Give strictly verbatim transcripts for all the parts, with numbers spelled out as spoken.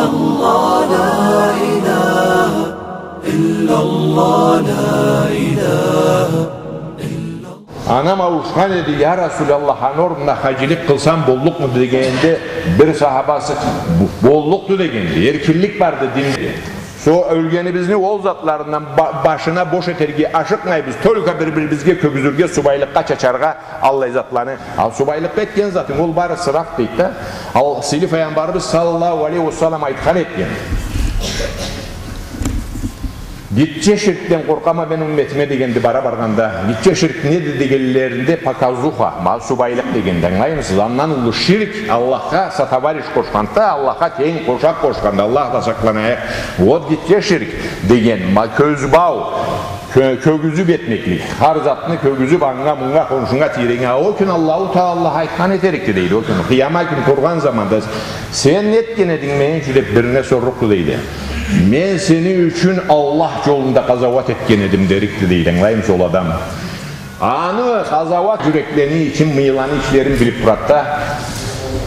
الله لا إله إلا الله لا إله إلا الله. Анам ауушхан эди, я Расулаллах, аны орнуна хаджилик къылсам боллукъмуду дегенде, бир сахабасы, бу-, боллукъду дегенди, эркинлик барды динде. Со ёлгенибизни ол затларындан ба-, башына бош этерге ашыкъмайбыз, только бир-бирибизге кёргюзюрге, субайлыкъгъа чачаргъа аллай затланы. Ал субайлыкъгъа этген затынг, ол бары ысраф дейди да. Ал сыйлы Файгъамбарыбыз саллаллаху алейхи ва саллам айтхан этген. Гитче ширкден къоркъама мен умметиме дегенди бара баргъанда. Гитче ширк неди дегенлеринде, показуха, ма субайлыкъ дегенди, ангылаймысыз? Андан уллу ширк Аллахха сотоварищ къошханды, Аллахха тенг, къошакъ къошханды, Аллах да сакъланайыкъ. Вот гитче ширк деген, ма кёз бау, кё-, кёргюзюп этмеклик. Хар затны кёргюзюп, анга, мунга, хоншунга, тийренге. А ол кюн Аллаху Таала айтхан этерикди дейди, ол кюн. Къыяма кюн тургъан заманда, сен не этген эдинг мени ючюн деп бирине сорлукъду дейди. Мен сени ючюн Аллах джолунда къазауат этген эдим дерикди дейди. Ангылаймысыз, ол адам. Аны къазауат джюреклени ичин, мыйыланы ичлерин билип турады да.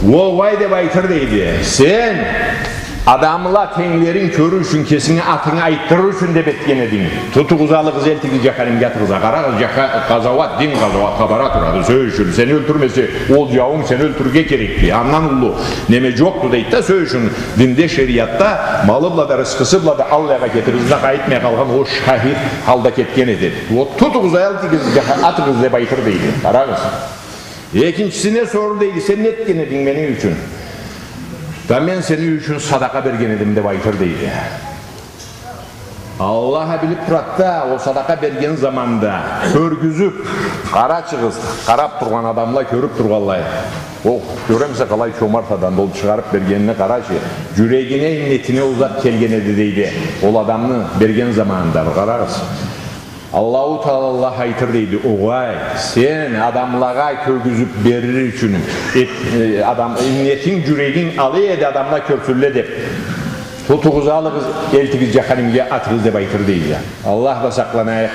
Ол угъай деп айтыр дейди. Сен адамла тенглеринг кёрюр ючюн, кесинги атынгы айтдырыр ючюн деп этген эдинг. Тутугъуз, алыгъыз, элтигиз, джаханимге атыгъыз. Къарагъыз, джаха-, къазауат, дин къазауатха бара турады. Сёз ючюн, сени ёлтюрмесе, ол джауунг сени ёлтюрюрге керекди. Андан уллу неме джокъду дейди да, сёз ючюн, динде, шериатда малы бла да, рысхысы бла да аллайгъа кетип, ызына къайтмай къалгъан ол шахид халда кетген этеди. Вот тутугъуз, элтигиз, джаха-, атыгъыз деп айтыр дейди. Къарагъыз. Экинчисине сорду дейди, сен не этген эдинг мени ючюн? Да мен сени ючюн садакъа берген эдим деп айтыр дейди. Аллах а билип турады да, ол садакъа берген заманда кёргюзюп, къарачыгъыз, къарап тургъан адамла кёрюп тургъанлай. Ох, кёремисе, къалай чомарт адамды ол, чыгъарып бергенине къарачы. Джюрегине, иннетине ол зат келген эди дейди. Ол адамны берген заманында, бир къарагъыз. Аллаху Таала айтыр дейди, огъай, сен адамлагъа кёргюзюп берир ючюн эт-, э, адам, иннетинг, джюрегинг алай эди, адамла кёрсюнле деп. Тутугъуз, алыгъыз, элтигиз, джаханимге атыгъыз деп айтыр дейди. Аллах да сакъланайыкъ.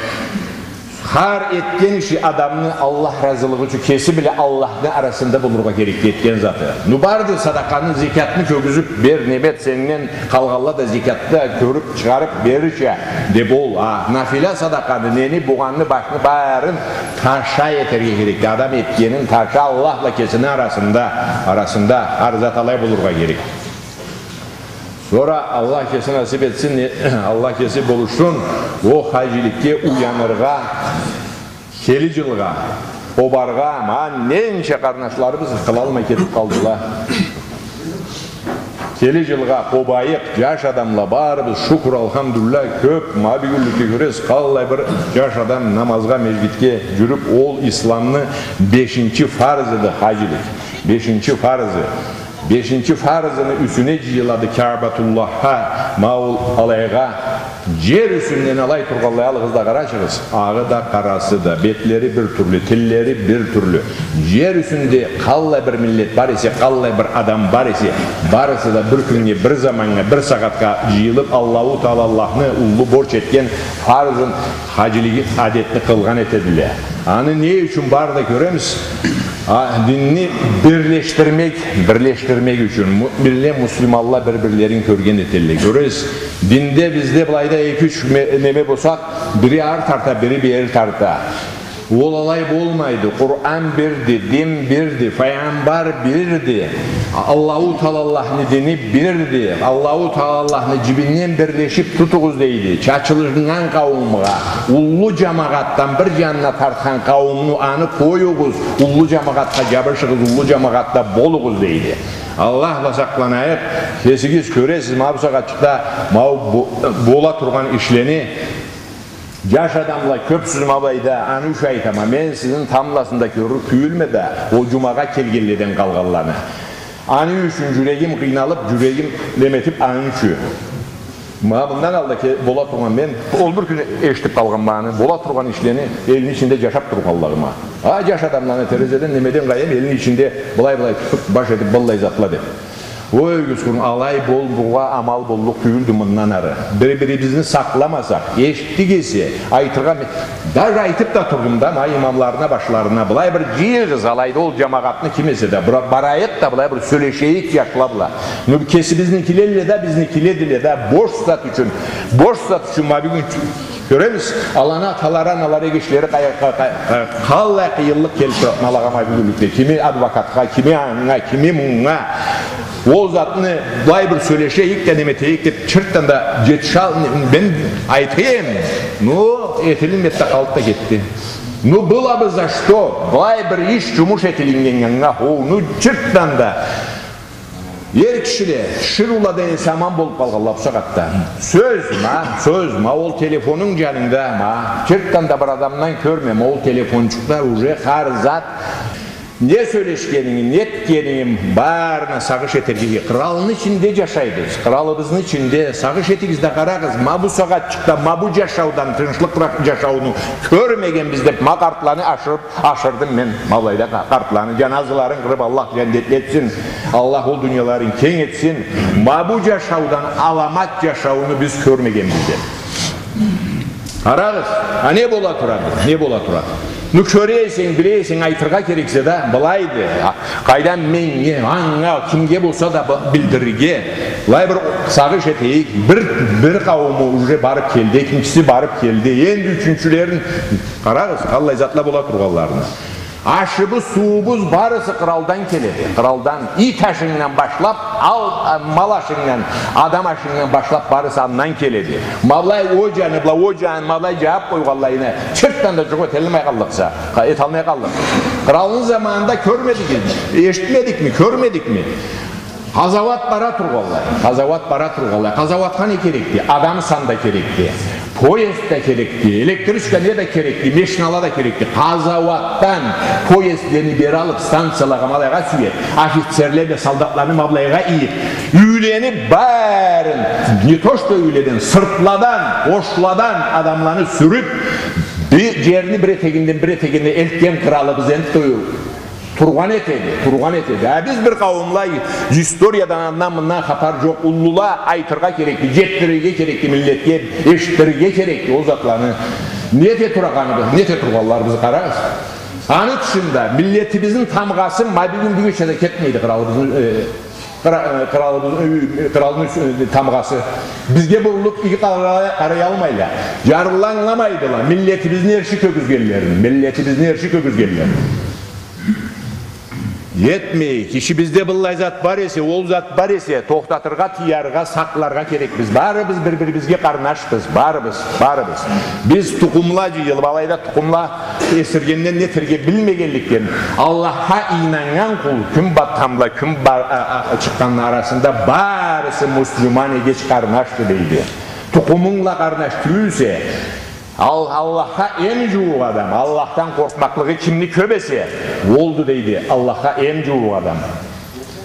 Хар этген иши адамны Аллах разылыгъы ючюн, кеси бла Аллахны арасында болургъа керекди этген заты. Ну, барды садакъаны, зекятны кёргюзюп бер, неме эт, сенден къалгъанла да зекятда кёрюп, чыгъарып берирча, деп ол, а, нафила садакъаны, нени, болгъанны, башны барын таша этерге керекди. Адам этгенин таша, Аллах бла кесини арасында, арасында, хар зат алай болургъа керек. Сора Аллах кеси насып этсин, не-, Аллах кеси болушсун, ол хаджиликге уяныргъа, кели джылгъа, къобаргъа, ма ненча къарнашларыбыз къылалмай кетип къалдыла. Кели джылгъа къобайыкъ, джаш адамла барыбыз, шукур, алхамдулиллях, кёп, ма бюгюнлюкде кёресиз, къаллай бир джаш адам намазгъа, межгитге джюрюп, ол исламны бешинчи фарзыды хаджилик. Бешинчи фарзы. Бешинчи фарзыны юсюне джыйылады Каабатуллахха, ма ол алайгъа, джер юсюнден алай тургъанлай, алыгъыз да къарачыгъыз, агъы да, къарасы да, бетлери бир тюрлю, тиллери бир тюрлю. Джер юсюнде къаллай бир миллет бар эсе, къаллай бир адам бар эсе, барысы да бир кюннге, бир заманнга, бир сагъатха джыйылып, Аллаху Таала Аллахны уллу борч этген фарзын, хаджилигин, адетни къылгъан этедиле. Аны не ючюн бары да кёремиз? А, динни бирлешдирмек, бирлешдирмек ючюн. Му-, бир-, муслиманла бир-бирлерин кёрген этелле. Кёресиз, динде бизде былайда эки-юч ме-, неме болсакъ, бири ары тарта, бири бери тарта. Ол алай болмайды. Къуран бирди, дин бирди, файгъамбар бирди. Аллаху Таала Аллахны дини бирди. Аллаху Таала Аллахны джибинден бирлешип тутугъуз дейди. Чачылыннган къауумгъа, уллу джамагъатдан бир джанына тартхан къауумну, аны къоюгъуз, уллу джамагъатха джабышыгъыз, уллу джамагъатда болугъуз дейди. Аллах да сакъланайыкъ. Кесигиз кёресиз, ма бусагъатчыкъда, ма бу бо-, бола тургъан ишлени. Джаш адамла кёпсюз ма былайда, аны ючюн айтама, мен сизни тамбласында кёрлюк тюйюлме да, ол джумагъа келгенледен къалгъанланы. Аны ючюн джюрегим къыйналып, джюрегим неме этип, аны ючюн. Ма мындан алда ке-, бола тургъан, мен ол бир кюн эшитип къалгъанма аны, бола тургъан ишлени, элни ичинде джашап тургъанларына. А, джаш адамланы терезеден, немеден къайдам, элни ичинде былай-былай тутуп, баш этип, быллай затла деп. Ой, Гюскюн, алай болургъа амал боллукъ тюйюлдю мындан ары. Бир-бирибизни сакъламасакъ, эшитдик эсе, айтыргъа ме-, даже айтып да турдум да, ма, имамларына, башларына, былай бир джыйыгъыз, алайда ол джамагъатны ким эсе да, бир барайыкъ да, былай бир сёлешейик джашла бла. Ну, кесибизникиле да, бизникиле да, бош зат ючюн, бош зат ючюн, ма, бюгюн Кёребиз, аланы аталары, аналары, эгечлери къай-, къай-, къай-, къай-, къаллай къыйынлыкъ келип турады алагъа ма бюгюнлюкде. Кими адвокатха, кими анга, кими мунга. Ол затны былай бир сёлешейик да, неме этейик деп, чыртдан да джетишал-, мен айтайым, ну, этилинмеди да къалып да кетди. Ну, было бы за что, былай бир иш, джумуш этилиннген анга, хо, ну, чыртдан да. Эр кишиле, тиширыула да эсе аман болуп къалгъанла бусагъатда. Сёз ма, сёз ма, ол телефонунг джанында ма. Чыртдан да бир адамдан кёрме, ма ол телефончукъда уже хар зат. Не сёлешгенинги, не этгенинги, барына сагъыш этерге. Къыралны ичинде джашайбыз, къыралыбызны ичинде. Сагъыш этигиз да къарагъыз, ма бусагъатчыкъда, ма бу джашаудан, тынчлыкъ бла джашауну кёрмегенбиз деп, ма къартланы ашырып ашырдым мен, ма былайда къа-, къартланы джаназыларын къырып, Аллах джандетли этсин, Аллах ол дунияларын кенг этсин. Ма бу джашаудан аламат джашауну биз кёрмегенбиз деп. Къарагъыз, а не бола турады, не бола турады? Ну, кёре эсенг, биле эсенг, айтыргъа керексе да, былайды. А, къайдан меннге, анга, кимге болса да б-, билдирирге. Былай бир сагъыш этейик, бир, бир къаууму уже барып келди, экинчиси барып келди, энди ючюнчюлерин. Къарагъыз, къаллай затла бола тургъанларына. Ашыбыз, сууубуз барысы къыралдан келеди, къыралдан. Ит ашындан башлап, ал-, а, мал ашындан, адам ашындан башлап барысы андан келеди. Ма былай о джаны бла, о джаны ма былай джабып къойгъанлайына, чыртдан да джукъ эталмай къаллыкъса, къа-, эталмай къаллыкъ. Къыралны заманында кёрмедигизми, эшитмедикми, кёрмедикми? Къазауат бара тургъанлай, къазауат бара тургъанлай. Къазауатха не керекди? Адам сан да керекди. Поезд да керекди, электричка не да керекди, машинала да керекди. Къазауатдан поездлени бери алып, станциялагъа ма былайгъа сюеп, офицерле бла солдатланы ма былайгъа ийип, юйлени барын, не то что юйледен, сыртладан, къошладан адамланы сюрюп, бир джерни бир этегинден бир этегине элтген къыралыбыз энтда тургъан этеди, тургъан этеди. А биз бир къауумла историядан андан-мындан хапар джокъ, уллула айтыргъа керекди, джетдирирге керекди миллетге, эшитдирирге керекди ол затланы. Не эте тургъаныбыз, не эте тургъанларыбызны къарагъыз. Аны тышында миллетибизни тамгъасы ма бюгюн бюгече да кетмейди, къыралыбызны, э, къыра-, э, къыралыбыз-, э, къыралны, э, тамгъасы. Бизге бурулуп, иги къара-, къараялмайла. Джарлы ангыламайдыла миллетибизни эрши кёргюзгенлерин, миллетибизни эрши кёргюзгенлерин. Етмей, кишибизде быллай зат бар эсе, ол зат бар эсе, тохтатыргъа, тыяргъа, сакъларгъа керекбиз. Барыбыз бир-бирибизге къарнашбыз, барыбыз, барыбыз. Биз тукъумла джыйылып, алайда тукъумла эсиргенден не этерге билмегенликден, Аллахха ийнаннган къул, кюн батханла, кюн ба-, а, а, чыкъгъанны арасында барысы муслиман эгеч къарнашды дейди. Тукъумунг бла къарнаш тюйюлсе, Ал-, Аллахха эм джууукъ адам, Аллахдан къоркъмакълыгъы кимни кёб эсе, олду, дейди, Аллахха эм джууукъ адам.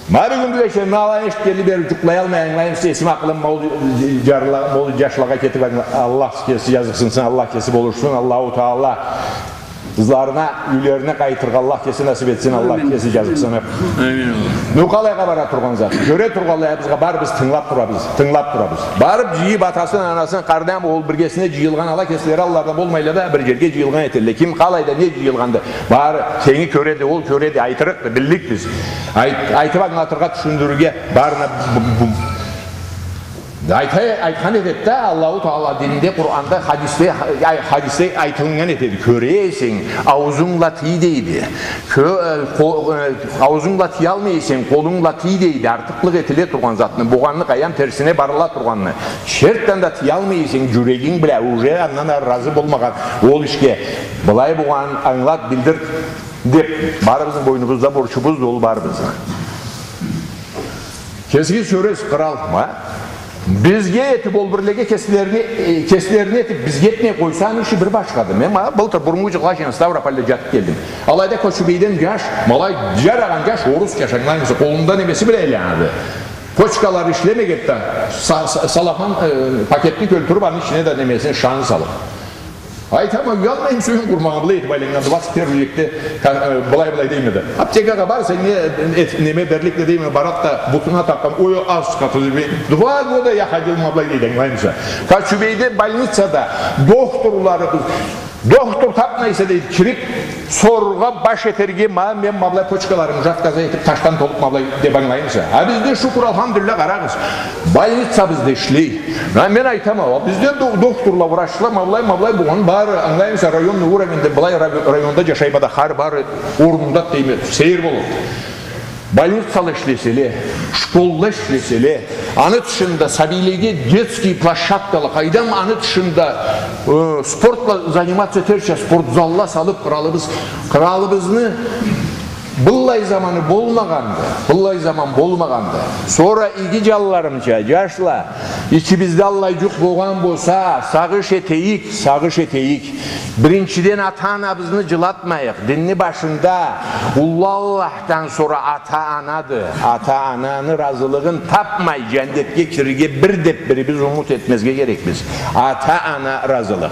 Ма бюгюн бюгече мен аланы эшитгенли бери джукълаялмай, ангылайым, эсим, акъылым, ма ол джарла-, ма ол джашлагъа кетиб, Аллах кеси джазыкъсынсын, Аллах кеси болушсун, Аллаху Таала ызларына, юйлерине къайтыргъа Аллах кеси насыб этсин, Аллах кеси джазыкъсыныб. Амин. Ну, къалайгъа бара тургъан зат? Кёре тургъанлай, бизге барыбыз тынгылаб турабыз, тынгылаб турабыз. Барыб джыйыб атасын, анасын, къарнын, ол биргесине джыйылгъан, ала кеслери алларда болмайла да, бир джерге джыйылгъан этелле. Ким къалайда не джыйылгъанды? Бары сени кёреди, ол кёреди, айтырыкъды, билликбиз. Айт-, айтыб ангылатыргъа, тюшюндюрюрге барына бу-, бу-, Айта-, айтхан этеди да, Аллаху Таала дининде, Къуранда, хадисде, ай, хадисде айтылыннган этеди. Кёре эсенг, аузунг бла тый, дейди. Кё-, э, къо-, э, аузунг бла тыялмай эсенг, къолунг бла тый, дейди. Артыкълыкъ этиле тургъан затны, болгъанны, къайдам, терсине барыла тургъанны. Чыртдан да тыялмай эсенг, джюрегинг бла, уже андан ары разы болмагъан ол ишге. Былай болгъанын ангылат, билдир, деб, барыбызны бойнубузда борчубузду ол барыбызны. Кесигиз кёресиз, къырал, а? Бизге этиб, ол бирлеге кеслерине, э, кеслерине этиб, бизге этмей къойса, аны иши бир башхады. Мен, ма, былтыр буруннгу джылгъа чейин Ставропольда джатыб келдим. Алайда Кочубейден джаш, ма алай джарагъан джаш, орус джаш, ангылаймысыз, къолунда немеси бла айланады. Почкалары ишлемегенди да, са-, са-, салафан, э, пакетни кёлтюрюб, аны ичине да немесин, шаны салыб. Айтама, уялмайма, сёз къурмагъа, былай этип айланнганды, басып первый векде, ка-, э, былай-былай дейме да. Аптекагъа бар, сеннге, э, эт-, неме берликле дейме, барат да, бутуна такъгъан, ой, аз чыкъгъан, два года я ходил, ма былай дейди, ангылаймыса. Кочубейде больницада дохтурларыбыз, дохтур тапмайса, дейди, кирип, соргъа баш этерге, ма, мен ма былай почкаларым, жатказа этип, ташдан толуп, ма былай деп, ангылаймыса. А бизде, шукур, алхамдулиллях, къарагъыз, больницабыз да ишлей. Ха, мен айтама, а бизде до-, дохтурла, врачла, ма былай, ма былай болгъан бары, ангылаймыса, районный уровеньде, былай ра-, районда жашайма да, хар бары орнунда дейме, сейир болур. Больницала ишлеселе, школла ишлеселе, аны тышында сабийлеге детский площадкала, къайдам, аны тышында, э, спортла заниматься этерча спортзалла салып, къыралыбыз, къыралыбызны быллай заманы болмагъанды, быллай заман болмагъанды. Сора иги жанларымча, жашла, ичибизде аллай жукъ болгъан болса, сагъыш этейик, сагъыш этейик. Биринчиден, ата-анабызны жылатмайыкъ. Динни башында уллу Аллахдан сора ата-анады. Ата-ананы ыразылыгъын тапмай, жаннетге кирирге бир да бирибиз умут этмезге керекбиз. Ата-ана ыразылыкъ.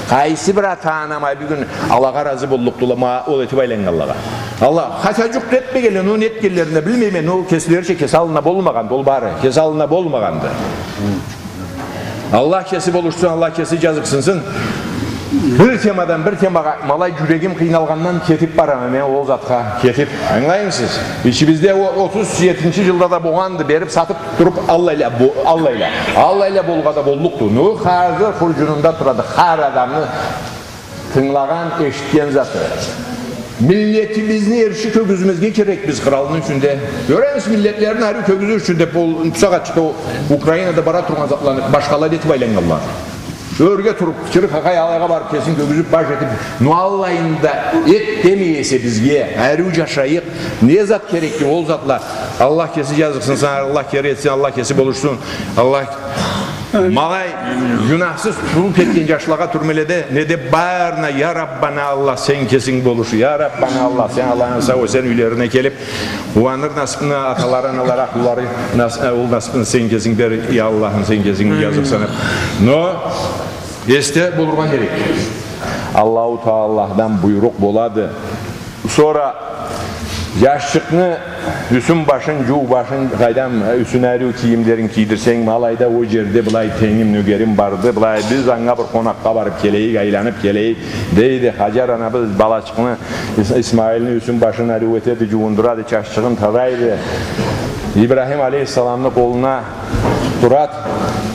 Къайсы бир ата-ана ма бюгюн алагъа ыразы боллукъдула, ма ол этип айланнганлагъа? Аллах, хотя жукъ этмегенле, но не этгенлерин да билмейме, но кеслерича кеси аллына болмагъанды, ол бары, кеси аллына болмагъанды. Аллах кеси болушсун, Аллах кеси жазыкъсынсын. Бир темадан бир темагъа, ма алай жюрегим къыйналгъандан кетип барама мен ол затха, кетип. Ангылаймысыз? Ичибизде о-, отуз жетинчи жылда да болгъанды, берип сатып туруп, аллайла, бо-, аллайла. Аллайла болгъа да боллукъду. Ну, хазыр хуржунунда турады хар адамны тынгылагъан, эшитген заты. Миллетибизни эрши кёргюзмезге керекбиз къыралны юсюнде. Кёремиз, миллетлерин ариу кёргюзюр ючюн деп, ол бусагъатчыкъда Украинада бара тургъан затланы башхала этип айланнганла. Ёрге туруп, чыры къакъай алайгъа барып, кесин кёргюзюп, баш этип, ну аллайын да эт демей эсе бизге, ариу жашайыкъ. Не зат керекди ол затла? Аллах кеси жазыкъсынсын, Аллах кери этсин, Аллах кеси болушсун. Аллах Ма алай гюнахсыз тутулуп кетген жашлагъа тюрмеледе не деп барына, я Раббана Аллах, сен кесинг болуш, я Раббана Аллах, сен аланы сау-эсен юйлерине келип, къууаныр насыпны, аталары, аналары, ахлулары нас-, э, ол насыпны сен кесинг бер, я Аллахым, сен кесинг жазыкъсынып. Но эсде болургъа керек. Аллаху Таалахдан буйрукъ болады. Сора жашчыкъны юсюн-башын жуу, башын, къайдам, юсюне ариу кийимлерин кийдирсенг, ма алайда ол жерде былай тенгим, нёгерим барды, былай биз анга бир къонакъгъа барып келейик, айланып келейик, дейди. Хажар анабыз балачыкъны, Ис-, Исмаилни юсюн-башын ариу этеди, жуундурады, чаччыгъын тарайды. Ибрахим алейхиссаламны къолуна турат.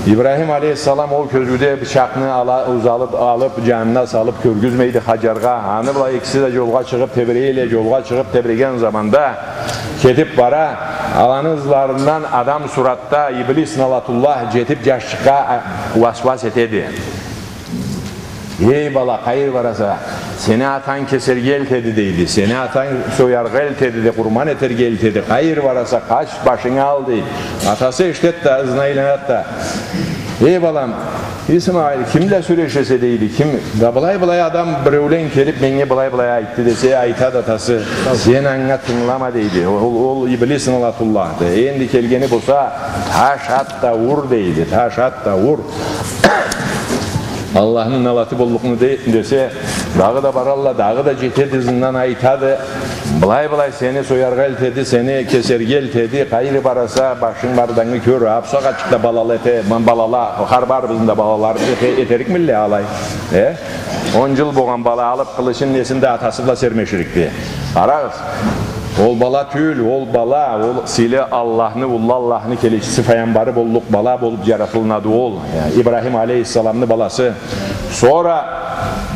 Ибрахим алейхиссалам ол кёзюуде бычакъны ала, узалып алып, жанына салып кёргюзмейди Хаджаргъа. Аны бла экиси да жолгъа чыгъып тебирейле, жолгъа чыгъып тебиреген заманда кетип бара, аланы ызларындан адам суратда Иблис налатуллах жетип жашчыкъгъа, а, уасуас этеди. Эй бала, къайры бараса? Сени атанг кесерге элтеди, дейди. Сени атанг сояргъа элтеди, де, къурман этерге элтеди. Къайры бараса, къач, башынгы ал, дейди. Атасы эшитет да, ызына айланат да. Эй балам, Исмаил, ким бла сёлешесе, дейди. Ким? Да былай-былай адам биреулен келип, меннге былай-былай айтды, десе, айтады атасы, сен анга тынгылама, дейди. Ол, ол Иблис налатуллахды. Энди келгени болса, таш ат да ур, дейди. Таш ат да ур. Аллахны налаты боллукъну де-, десе, дагъыда баралла, дагъыда жетеди, ызындан айтады, былай-былай сени сояргъа элтеди, сени кесерге элтеди, къайры бараса, башынг бардангы кёр, а бусагъатчыкъда балала эте, ма-, балала, хар барыбызны да балаларыбыз эте-, этерикмилле алай? Э? Он жыл болгъан бала алып къылычын, несин да атасы бла сермеширикди. Къарагъыз. Ол бала тюйюл, ол бала, ол сыйлы Аллахны, уллу Аллахны келечиси, файгъамбары боллукъ бала болуп жаратылынады ол. Э, Ибрахим алейхиссаламны баласы. Сора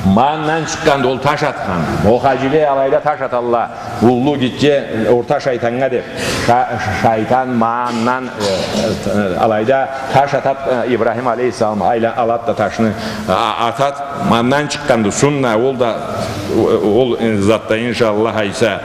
ма андан чыкъгъанды ол таш атхан. Ол хаджиле алайда таш аталла. Уллу, гитче, орта шайтаннга деп. Ша-, шайтан ма андан, э, э, алайда таш атат, э, Ибрахим алейхиссалам айла-, алат да ташны, а-, атат. Ма андан чыкъгъанды сунна, ол да, ол, э, затда, иншаллах, айса.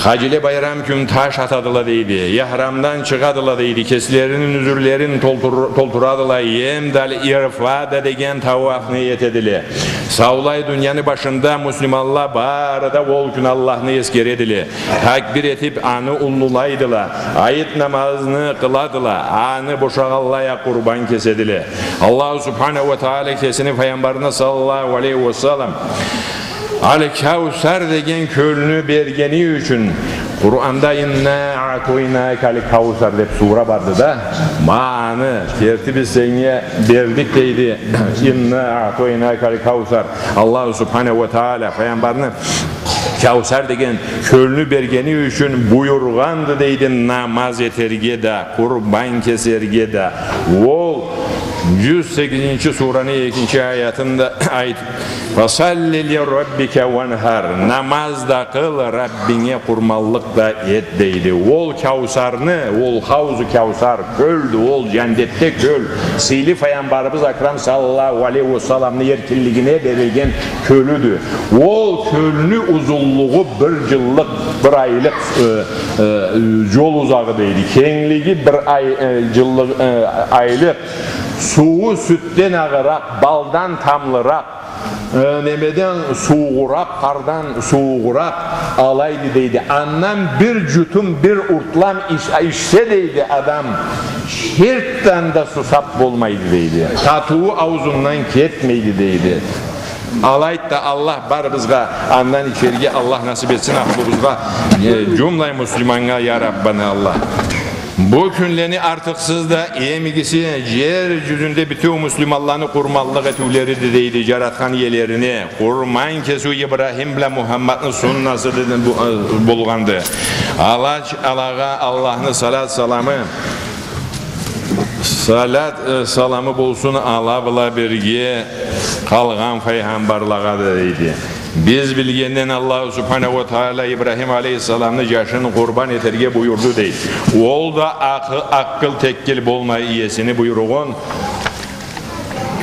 Хаджиле байрам кюн таш атадыла, дейди. Ихрамдан чыгъадыла, дейди. Кеслерини нюзюрлерин толтур-, толтурадыла. Эм да Аль-Ифада деген тауафны этедиле. Саулай дунияны башында муслиманла бары да ол кюн Аллахны эсгередиле. Такбир этип, аны уллулайдыла. Айт намазны къыладыла. Аны бошагъанлай а къурбан кеседиле. Аллаху Субханаху уа Тагъала кесини Файгъамбарына саллаллаху алейхи уа саллам Аль-Каусар деген кёлню бергени ючюн Къуранда «Инна аътайнака аль-Каусар» деп сура барды да, ма аны керти биз сеннге бердик, дейди. «Инна аътайнака аль-Каусар». Аллаху Субханаху уа Тагъала Файгъамбарына Каусар деген кёлню бергени ючюн буюргъанды, дейди, намаз этерге да, къурбан кесерге да. Ол джюз сегизинчи сураны экинчи аятында айт: «Фасалли ли раббика ванхар». Намаз да къыл, Раббинге къурманлыкъ да эт, дейди. Ол Каусарны, ол Хаузу Каусар кёлдю, ол джандетде кёл. Сыйлы Файгъамбарыбыз Акрам саллаллаху алейхи уа салламны эркинлигине берилген кёлюдю. Ол кёлню узунлугъу бир джыллыкъ, бир айлыкъ, э, э, джол узагъы, дейди. Кенглиги бир ай, э, джыллыкъ, э, айлыкъ. Сууу сютден агъыракъ, балдан тамлыракъ, э, немеден суугъуракъ, къардан суугъуракъ алайды, дейди. Андан бир джутум, бир уртлам ич-, ичсе, дейди, адам, хертдан да сусап болмайды, дейди. Татыуу аузундан кетмейди, дейди. Алайды да, Аллах барыбызгъа андан ичерге Аллах насып этсин, ахлубузгъа, э, джумлай муслиманнга, я Раббана Аллах. Бу кюнлени артыкъсыз да эм игиси джер джюзюнде бютеу муслиманланы къурманлыкъ этиулериди, дейди, Джаратхан иелерине. Къурман кесиу Ибрахим бла Мухаммадны суннасыды, бу-, э, болгъанды. Ала-, алагъа Аллахны салат саламы, салат, э, саламы болсун ала бла бирге къалгъан файгъамбарлагъа да, дейди. Биз билгенден, Аллаху Субханаху уа Тагъала Ибрахим алейхиссаламны джашын къурбан этерге буюрду, дейди. Ол да акъы-, акъыл-текил болмай, иесини буйругъун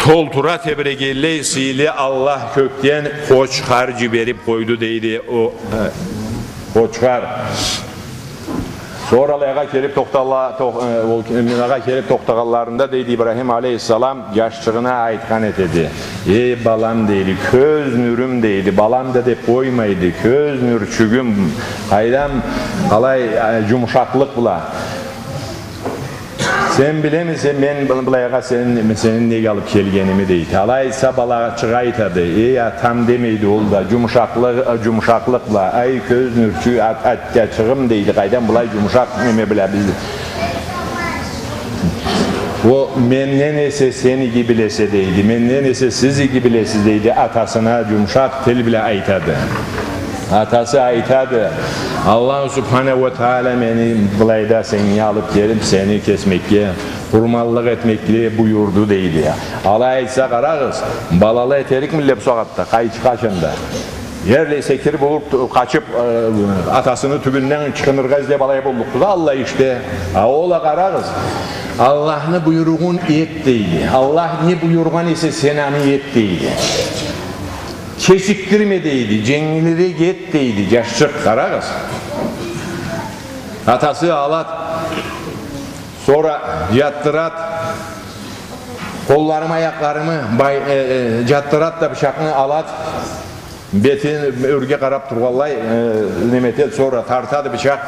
толтура тебирегенлей, сыйлы Аллах кёкден къочхар джиберип къойду, дейди. О, э, къочхар. Сора алайгъа келип тохтала-, тох-, э, ол Минагъа келип тохтагъанларында, дейди, Ибрахим алейхиссалам джашчыгъына айтхан этеди. «Эй, балам, — дейди, — кёз нюрюм, — дейди, — балам да деп къоймайды, кёз нюрчюгюм, къайдам, къалай, э, джумушакълыкъ бла. Сен билемисе, мен бу-, былайгъа сени, сени нек алып келгеними?» — дейди. Алай айтса, балачыкъ айтады: «Эй, атам, — демейди ол да, — джумушакълыкъ, джумушакълыкъ бла, ай, кёз нюрчю, ат-, атчачыгъым, — дейди, — къайдам былай джумушакъ неме бла биз». «Ол менден эсе сен иги билесе, — дейди, — менден эсе сиз иги билесиз», — дейди, атасына джумушакъ тил бла айтады. Атасы айтады: «Аллаху Субханаху уа Тагъала мени былайда сеннге алып келип, сени кесмекге, къурманлыкъ этмекге буюрду», — дейди. Алай айтса, къарагъыз, балала этерикмиле бусагъатда, къайчы къачан да. Ерлей секирип болуп, къачып, э, атасыны тюбюнден чыгъыныргъа излеп алай боллукъду да, аллай ишде. А ол а, къарагъыз, Аллахны буйругъун эт, дейди. Аллах не буюргъан эсе, сен аны эт, дейди. Кечикдирме, дейди, дженгилирек эт, дейди, джашчыкъ, къарагъыз. Атасы алат, сора джатдырат, къолларымы, аякъларымы бай-, э, э, джатдырат да, бычакъны алат, бетин ёрге къарап тургъанлай, э, неме этет, сора тартады бычакъ,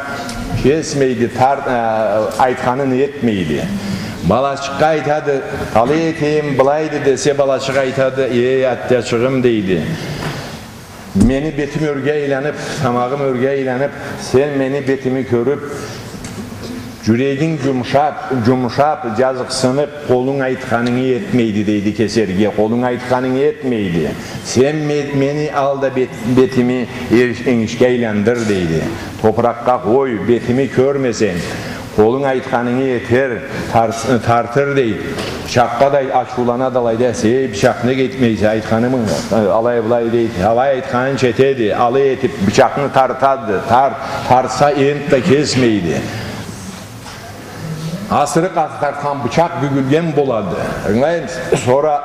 кесмейди, тар-, э, айтханын этмейди. Балачыкъгъа айтады: «Къалай этейим, былайды», — десе, балачыкъ айтады: «Эй, атчачыгъым, — дейди, — мени бетим ёрге айланып, тамагъым ёрге айланып, сен мени бетими кёрюп, джюрегинг джумушап, джумушап, джазыкъсынып, къолунг айтханынгы этмейди, — дейди, — кесерге, къолунг айтханынгы этмейди. Сен ме-, мени ал да бет-, бетими эр-, энгишге айландыр, — дейди. — Топуракъгъа къой, бетими кёрмесенг, къолунг айтханынгы этер, тар-, тартыр», — дейди. Бычакъгъа да ачыуланады алайда: «Эй, бычакъ, нек этмейсе айтханымы?» — алай-былай дейди. Алай айтханынча этеди, алай этип бычакъны тартады, тар-, тартса, энтда кесмейди. Асыры къаты тартхан бычакъ бюгюлген болады. Ангылаймысыз? Сора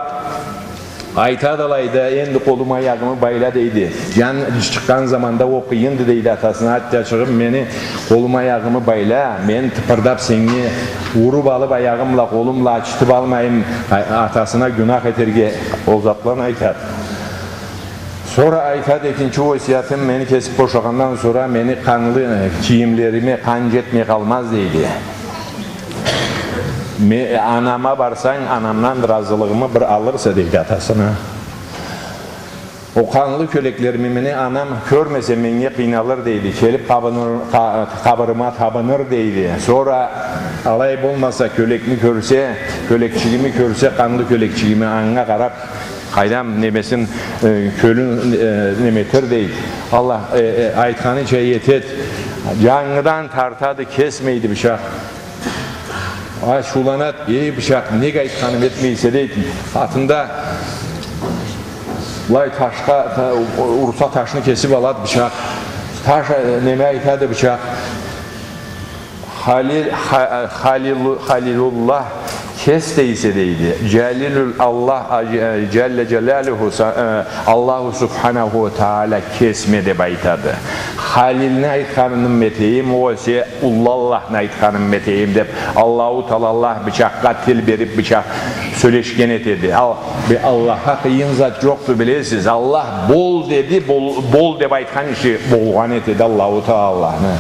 Айтады алайда: «Энди къолуму, аягъымы байла», — дейди. Джан чыкъгъан заманда ол къыйынды, дейди, атасына. «Атча чыгъып, мени къолуму, аягъымы байла, мен тыпырдап сеннге уруп алып, аягъым бла, къолум бла ачытып алмайым», — а-, атасына гюнах этерге, ол затланы айтады. Сора айтады: «Экинчи осиятым, мени кесип бошагъандан сора мени къанлы, э, кийимлериме къан джетмей къалмаз», — дейди. «Ме-, анама барсанг, анамдан ыразылыгъымы бир алырса», — дейди атасына. «Ол къанлы кёлеклерими, мени анам кёрмесе, меннге къыйналыр, — дейди. — Келип къабыныр, къа-, къабырыма табыныр», — дейди. «Сора алай болмаса, кёлекни кёрсе, кёлекчигими кёрсе, къанлы кёлекчигими, анга къарап, къайдам, немесин, э, кёлюн, э, неметер», — дейди. Аллах, э, э, айтханыча этед. Джангыдан тартады, кесмейди бычакъ. Ачыуланад: «Эй, бычакъ, нек айтханым этмейсе?» — дейди. Къатында былай ташха, та-, урса, ташны кесип алад бычакъ. Таш, э, неме айтады бычакъ: «Халил, ха-, Халилу-, Халилуллах кес дейсе», — дейди. «Джалилул Аллах, а, Дж-, э, Джалле Джалалуху, са-, э, Аллаху Субханаху ва Тааля кесме», — деп айтады. «Халилни айтханымы этейим, огъесе Уллу Аллахны айтханымы этейим?» — деп, Аллаху Тааля Аллах бычакъгъа тил берип, бычакъ сёлешген этеди. Ал, бе, Аллахха къыйын зат джокъду, билесиз. Аллах «бол» деди, бол, бол деп айтхан иши болгъан этеди Аллаху Тааля Аллахны.